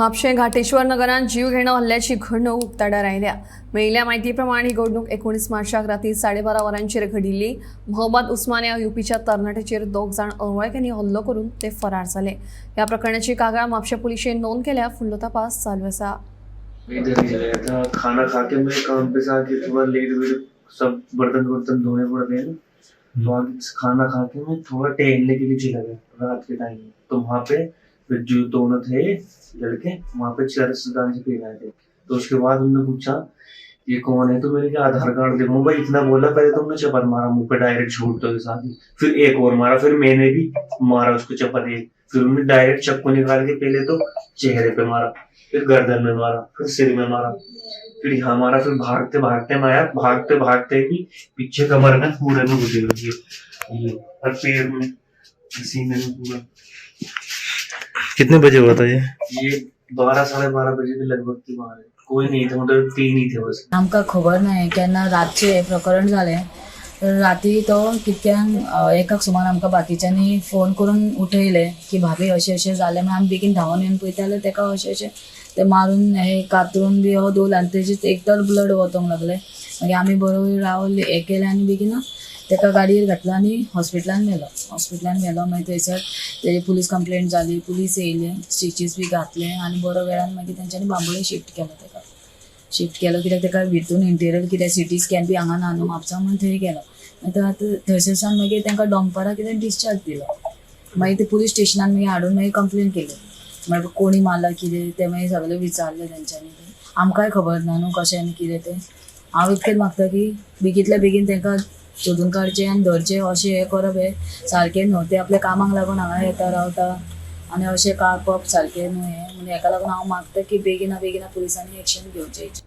म्हापशें घाटेश्वर नगरांत जीवघेणो हल्ल्याची घडणूक उक्ताडार आयल्या. मेळिल्ल्या म्हायती प्रमाण ही घडणूक 19 मार्चाक राती 12:30 वरांचेर घडिल्ली. मोहम्मद उस्मान ह्या युपीच्या तरणाट्याचेर 2 जाण अनवळख्यांनी हल्लो करून ते फरार जाले. ह्या प्रकरणाची कागाळ म्हापशें पुलिशेन नोंद केल्या. फुडलो तपास चालू आसा. इधर ही चला गया था. खाना खा के मैं काम पे से आके थोड़ा लेट वेट, सब बर्तन वर्तन धोने पड़ते हैं ना, तो आगे खाना खा के मैं थोड़ा टहलने के लिए चला गया रात के टाइम में. तो वहाँ पे फिर जो दोनों थे लड़के, वहाँ पे चरस गांजा पी रहे थे. तो उसके बाद उन्होंने पूछा, ये कौन है? तो मैंने कहा, आधार कार्ड देखो भाई. इतना बोला, पहले तुमने चप्पल मारा मुंह पे डायरेक्ट झूठ के साथ ही. फिर एक और मारा, फिर मैंने भी मारा उसको चप्पल एक. फिर उन्होंने डायरेक्ट चक्कू निकाल के पहले तो चेहरे पे मारा, फिर गर्दन में मारा, फिर सिर में मारा, फिर यहाँ मारा. फिर भागते भागते मैं आया, भागते भागते भी पीछे कमर में पूरे में घुसे हुए ये और पैर में, सीने में पूरा. कितने बजे हुआ था ये? ये 12 12:30 बजे के लगभग की बात है. कोई नहीं था, मतलब तीन ही थे बस. आमकां खबर ना केन्ना रातचें हें प्रकरण जालें. तर राती तो कितक्यांक एकाक सुमार आमकां बाकीच्यांनी फोन करून उठयलें की भाभी, अशें अशें जालें. मागीर आमी बेगीन धांवन येवन पळयता जाल्यार तेका अशें अशें ते मारून हे कातरून बी हो दवरलें आनी तेजेच एक तर ब्लड वचोंक लागलें. मागीर आमी बरोबर रावले, हें केलें आनी बेगीन तेका गाडयेर घातलो आनी हॉस्पिटलान व्हेलो. हॉस्पिटलान व्हेलो, मागीर थंयसर तेजी पुलीस कंप्लेंट जाली, पुलीस येयले, स्टिचीस बी घातले आनी बरो वेळान मागीर तेंच्यांनी बांबोळे शिफ्ट केलो तेका. शिफ्ट केलो कित्याक तेका भितून इंटिरियर कित्याक सिटी स्कॅन बी हांगा ना न्हू म्हापसा, म्हणून थंय गेलो. मागीर आतां थंयसर सावन मागीर तांकां डोंगपारा कितें डिस्चार्ज दिलो. मागीर ते पुलीस स्टेशनान मागीर हाडून मागीर कंप्लेन केली. मागीर कोणी मारला कितें तें मागीर सगळें विचारलें तेंच्यांनी. आमकांय खबर ना न्हू कशें आनी कितें तें. हांव इतकेंच मागता की बेगींतल्या बेगीन तांकां सोदून काडचें आनी धरचें. अशें हें करप हें सारकें न्हू. ते आपल्या कामाक लागून हांगा येता रावता आनी अशें काडप सारकें न्हू हें. म्हणून हेका लागून हांव मागता की बेगिना बेगिना पुलिसांनी एक्शन घेवचें.